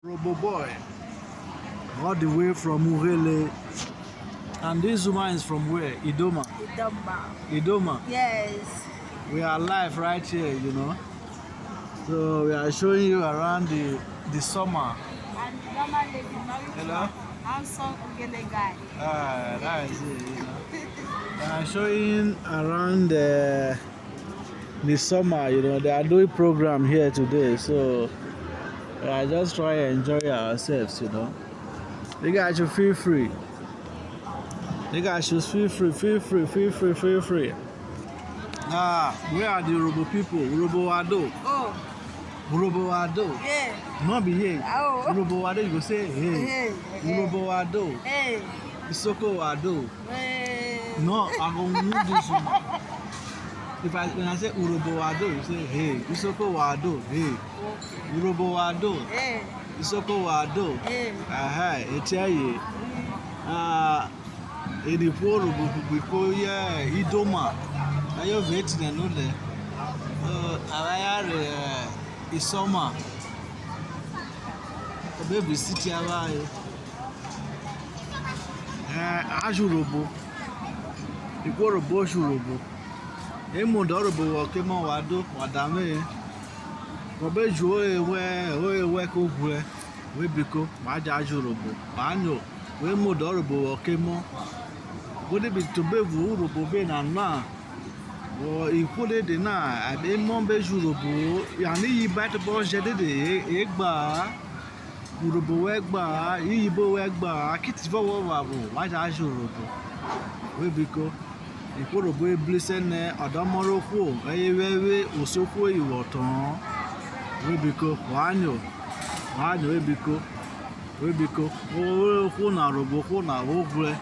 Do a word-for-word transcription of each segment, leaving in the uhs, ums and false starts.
Robo boy, all the way from Ughelli. And this woman is from where? Idoma. Idoma. Idoma. Yes. We are live right here, you know. So we are showing you around the, the summer. And Idoma lady, very Hello? Handsome Ughelli guy. Ah, that is it, you know. We are showing around the, the summer, you know, they are doing program here today, so we are just trying to enjoy ourselves, you know. You guys should feel free. You guys should feel free, feel free, feel free, feel free. Ah, where are the Urhobo people? Urhobo Wado. Oh. Urhobo Wado. Yeah. No be hey. Oh. Urhobo Wado, you go say hey. Hey, hey. Urhobo Wado. Hey. Isoko Wado. Hey. No, I go move this one. If I, when I say Urhobo Wado, you say hey. Isoko Wado, hey. Okay. Urhobo Wado. Hey. Isoko Wado. Hey. Aha, etiaye. Mm. Ah, Eri ihwo ro buobu ihwo yẹ Idoma, ayen ove etinẹ nonẹ. So, avwanre ya rhe, eh, isọma, o me vwi siti avwanre. Eh, a jẹ Urhobo, ihwo ro bo jẹ Urhobo. Emu dẹ Urhobo vwọ kẹ emọ, wa do, wa da vwe-e. Wọ be ju owe wẹ, owe wẹ ko ghwrẹ, we biko, wa ja jẹ Urhobo, wa nyo. We muodọ Urhobo vwọ kẹ emọ. Wo de bi te obevun Urhobo be nana, vwọ ihwo dede na, emọ be jẹ Urhobo-o, and iyibo tobọ jẹ dede, e, e gba-a, Urhobo wẹ gba-a, iyibo wẹ gba-a, ki tivọ wọ vwavwo, wa ja jẹ Urhobo. We biko, ihwo ro bo e brisẹ nẹ ọ da ọmọ rẹ ohwo, ọye vwẹ vwe, o se ohwo iwọ tọn-ọn. We biko, wa nyo, wa nyo, we biko. We biko, o, ohwo na rhọvwe ohwo na vwo ghwrẹ,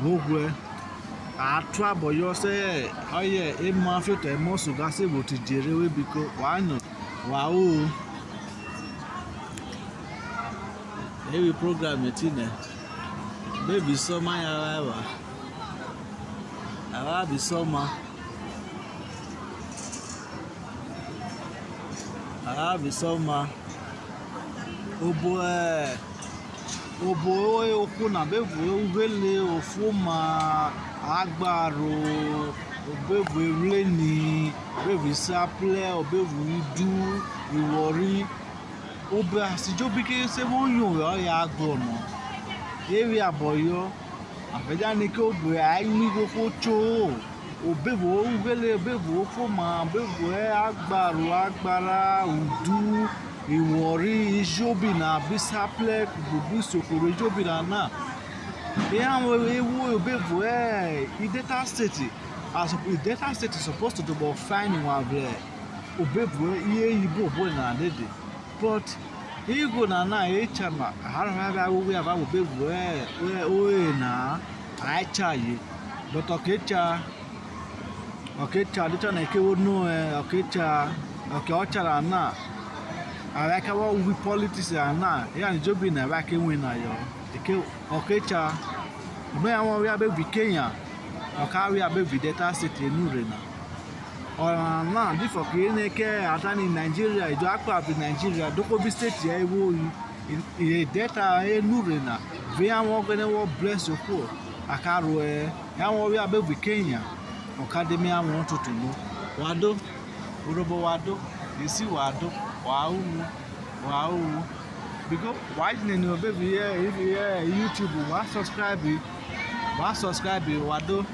vwo ghwrẹ. A tuabọ yọ sẹ ọye ema fiotọ emọ suga se vwo te idjerhe, we biko, wa nyo, wa ru-u. Evi program etinẹ, bebi sọma ya vwẹ eva, avwanre bi sọma. Avwanre bi sọma. Obo, eh, obo ohwo na be vwo ughele, ofuoma, agbaro, o be vwo evreni, o be vwo isaplẹ, o be vwo udu, iwọri. Obo ason ejobi ke se vwo nyo vwẹ ọye a guọnọ. E vwiẹ abọ yọ. A vwẹ dianẹ ke obo a mu igho kpo cho-o. O be vwo ughele, o be vwo ufuoma, o be vwo agbaro, agbara, udu, iwọri, ejobi na, bisaplẹ, kugbe isoko rẹ ejobi nana. Eha ewo o be vwo, eh, Delta State. As Delta State is supposed to be fine wan vrẹ o be vwo iye iyibo obo na dede. But igho nana e cha na, a rhọnrọn vwẹ aghwoghwo, a va vwẹ obevun, eh, eh, oye na, a cha aye. But ọke cha, ọke cha, a de ta nẹ, ke wo no, eh, ọke cha, ọke ọ cha na na, a vwẹ kẹ vwọ wi politics na na, eya ni ejobi na, a vwẹ kẹ win na yọ. Eke, ọke cha, ọ me ya wan vwẹ abe vwi Kenya, ọ ka vwẹ abe vwi Delta State enu rhe na. Ọnana na di fọ kere nẹ kẹ a ta ni Nigeria, ijo akpọ a vwi Nigeria, dohwo vi state ẹ vwo yi, i, i, Delta enu rhe na, vẹ ya wan Ọghẹnẹ wọ bless ohwo, a ka ruẹ-ẹ, ya wan vwẹ abe vwi Kenya, ọ ka de me ya wan tutu no. Wa do, Urhobo wa do, isi wa do, wa ghwu, wa ghwu. Because wa ji nene obevun yẹ, ivie yẹ YouTube, wa subscribe, wa subscribe, wa do.